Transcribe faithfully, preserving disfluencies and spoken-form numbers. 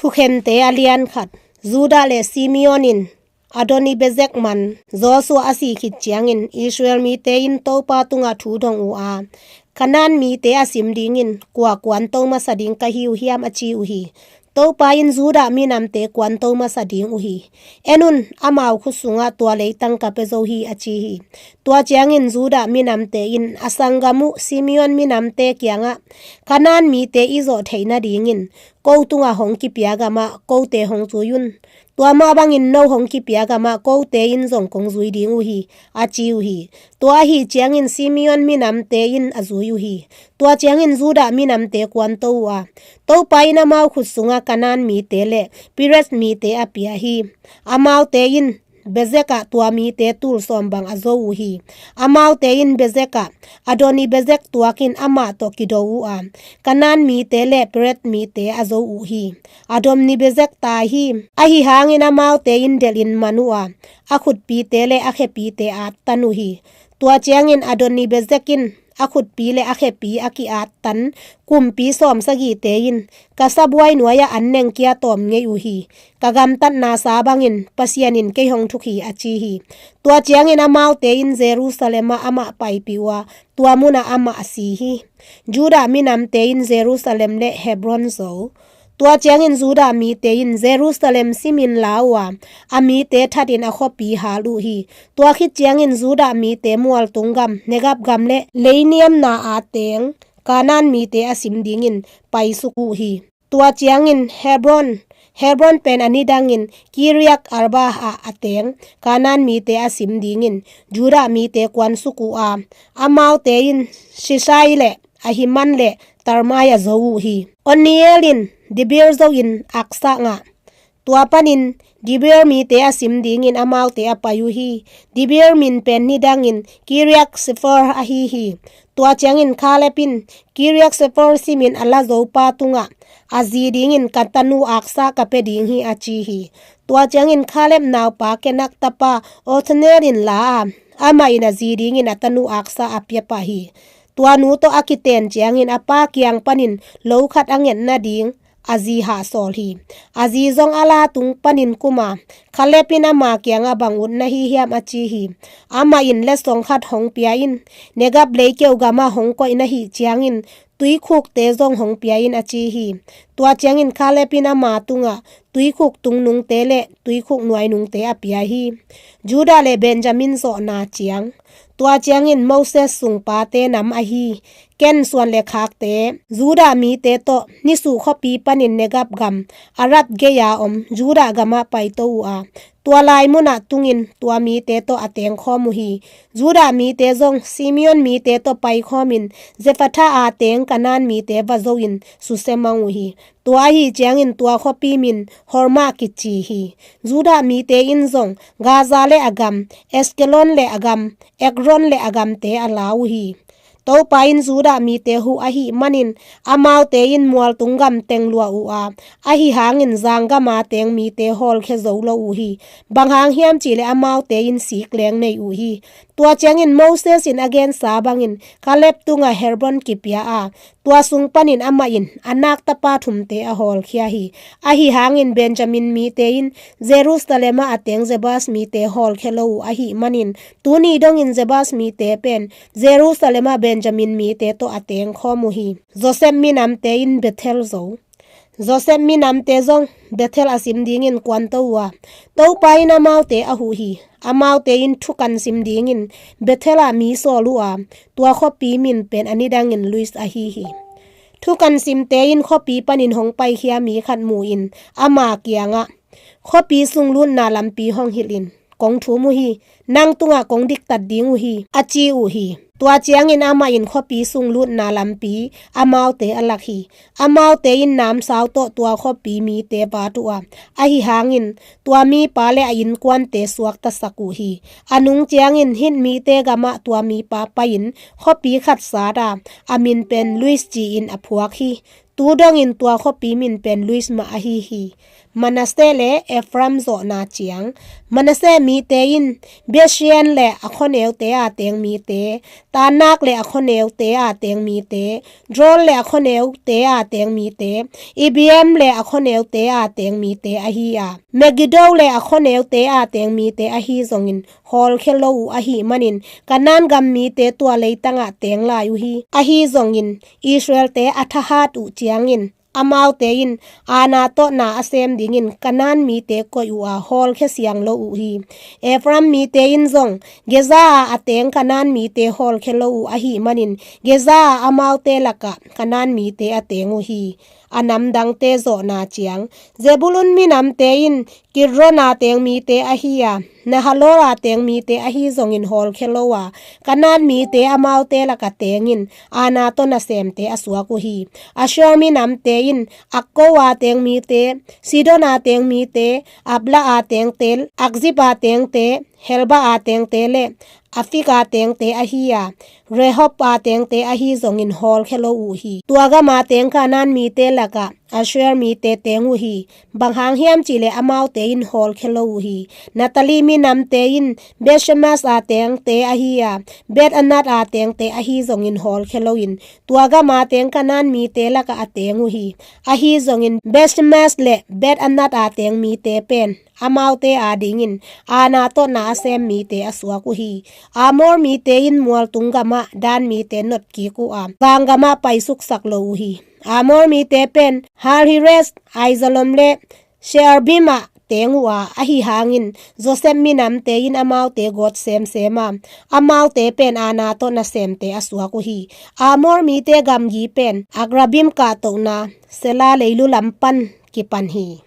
Thukhente a lian khat. Judah le Simeon in Adoni-bezek man Joshua a sih khit ciangin Israel mite in Topa tungah thu dong uh a, Kanaan mite a sim dingin kua kuanto masa ding ka hi uh hiam, a ci uh hi. Topa in Judah minamte kuanto masa ding uh hi. En un, amau khut sungah tua leitang ka pia zo hi, a ci hi. Tua ciangin Judah minamte in a sanggam uh Simeon minamte kiangah, Kanaan mite i zawh theih nadingin ko tungah hong kipia gamah kote hong zui un. Tua mah bangin no hong kipia gamah kote in zong kong zui ding uh hi, a ci uh hi. Tua ahi ciangin Simeon minamte in a zui uh hi. Tua ciangin Judah minamte kuanto uh a, Topa in amau khut sungah Kanaan mite le Perez mite a pia hi. Amaute in Bezek ah tua mite tul sawm bang a zo uh hi. Amaute in Bezek ah Adoni-bezek tuakin amah tawh kido uh a, Kanaan mite le Perez mite a zo uh hi. Adoni-bezek tai hi. Ahi hangin amaute in delhin man uh a, a khutpite le a khepite attan uh hi. Tua ciangin Adoni-bezek in a khutpi le a khepi a ki-attan kumpi sawmsagihte in, Ka sabuai nuai-ah an nengkia tawm ngei uh hi. Ka gamtatna sa bangin Pasian in kei hong thuk hi, a ci hi. Tua ciangin amaute in Jerusalem ah amah paipih uh a, tua munah amah a si hi. Judah minamte in Jerusalem le Hebron zo. Tua ciangin Judah mite in Jerusalem simin la uh a, a mite thatin a khuapi hal uh hi. Tua khit ciangin Judah mite mualtung gam, Negab gam le leiniamna a teng Kanaan mite a sim dingin paisuk uh hi. Tua ciangin Hebron, Hebron pen a nidangin Kiriat Arba ah a teng Kanaan mite a sim dingin Judah mite kuansuk uh a, amaute in Sesai le Ahiman le Talmai a zo uh hi. Otniel in Debir zoin Aksa ngah. Tua panin Debir mite a sim dingin amaute a pai uh hi. Debir min pen nidangin Kiriat-sefer ahi hi. Tua ciangin Kaleb in Kiriat-sefer simin a la zo pa tungah, A zi dingin ka tanu Aksa ka pia ding hi, a ci hi. Tua ciangin Kaleb naupa Kenas tapa Otniel in la a, amah in a zi dingin a tanu Aksa a pia pah hi. Tua nu tawh a kiten ciangin a pa kiang panin lo khat a nget nading a zi hahsawl hi. A zi zong a la tung panin kum a, Kaleb in ama kiangah bang ut na hi hiam, a ci hi. Amah in, Letsong khat hong pia in, Negab leikeu gamah hong koih na hih ciangin tuikhukte zong hong pia in, a ci hi. Tua ciangin Kaleb in ama tungah tuikhuk tungnungte le tuikhuk nuainungte a pia hi. Judah le Benjamin zawhna ciang. Tua ciangin Moses sungpate nam ahi Ken suan le khakte Judah mite tawh nisuh khuapi panin Negab gam Arad gei-a om Judah gamah paito uh a, tua lai munah tungin tua mite tawh a tengkhawm uh hi. Judah mite zong Simeon mite tawh paikhawmin Zefata a teng Kanaan mite va zoin susia mang uh hi. Tua ahi ciangin tua khuapi min Hormah kici hi. Judah mite in zong Gaza le a gam, Ashkelon le a gam, Ekron le a gamte a la uh hi. Topa in Judah mite huh ahih manin amaute in mualtung gam teng luah uh a, ahi hangin zanggam a teng mite hawlkhia zo lo uh hi. Bang hang hiam cihleh amaute in sik leng nei uh hi. Tua ciangin Moses in a gensa bangin Kaleb tungah Hebron kipia a, tua sung panin amah in Anak tapa thumte a hawlkhia hi. Ahi hangin Benjamin mite in Jerusalem ah a teng Jebus mite hawlkhia lo uh ahih manin, tuni dongin Jebus mite pen Jerusalem ah Benjamin mite tawh a tengkhawm uh hi. Joseph minamte in Bethel zo. Joseph minamte zong Bethel a sim dingin kuanto uh a, Topa in amaute a huh hi. Amaute in thukan sim dingin Bethel ah mi sawl uh a, tua khuapi min pen a nidangin Luz ahi hi. Thukan simte in khuapi panin hong paikhia mi khat mu-in ama kiangah, Khuapi sung lutna lampi hong hilh in, kong thum uh hi, nang tungah kong diktat ding uh hi, a ci uh hi. Tua ciangin amah in khuapi sung lutna lampi amaute a lak hi. Amaute in namsau tawh tua khuapi mite vat uh a, ahi hangin tua mipa le a innkuante suaktasak uh hi. A nung ciangin Hit mite gamah tua mipa pai-in khuapi khat sat a, a min pen Luz ci-in a phuak hi. Tu dongin tua khuapi min pen Luz mah ahi hi. Manasseh le Ephraim zawhna ciang. Manasseh mite in Bethshean le a khuaneute a teng mite, Tanak le a khuaneute a teng mite, Dor le a khuaneute a teng mite, Ibleam le a khuaneute a teng mite ahi a, Megiddo le a khuaneute a teng mite ahi zongin hawlkhia lo uh ahih manin Kanaan gam mite tua leitangah teng lai uh hi. Ahi zongin Israelte a thahat uh ciangin amaute in Anathoth na a sem dingin Kanaan mite koih uh a hawlkhia siang lo uh hi. Ephraim mite in zong Gaza a a teng Kanaan mite hawlkhia lo uh ahih manin Gaza a amaute lakah Kanaan mite a teng uh hi. A namdangte zawhna ciang. Zebulun minamte in Kidron a teng mite ahi a, Nahalol a teng mite ahi zongin hawlkhia lo a, Kanaan mite amaute laka tengin Anathoth nasemte a suak uh hi. Asher minamte in Akko a teng mite, Sidon a teng mite, Abla a tengte, Akzib a tengte, Helba a tengte le Afik a tengte ahi a, Rehob a tengte ahi zongin hawlkhia lo uh hi. Tua gama teng Kanaan mite lakah Asher mite teng uh hi. Bang hang hiam cihleh amaute in hawlkhia lo uh hi. Naphtali minamte in Bethsemes a tengte ahi a, Beth-anath a tengte ahi zongin hawlkhia loin tua gama teng Kanaan mite lakah a teng uh hi. Ahi zongin Bethsemes le Beth-anath a teng mite pen amaute adingin Anathoth na a sem mite a suak uh hi. Amor mite in mualtung gamah Dan mite notkik uh a, vanggamah paisuksak lo uh hi. Amor mite pen Har-heres, Aizalon le Shearbim ah teng uh a, ahi hangin Joseph minamte in amaute gawt semsem a, amaute pen Anathoth nasemte a suak uh hi. Amor mite gamgi pen Akrabim kahtohna Sela leilu lam pan kipan hi.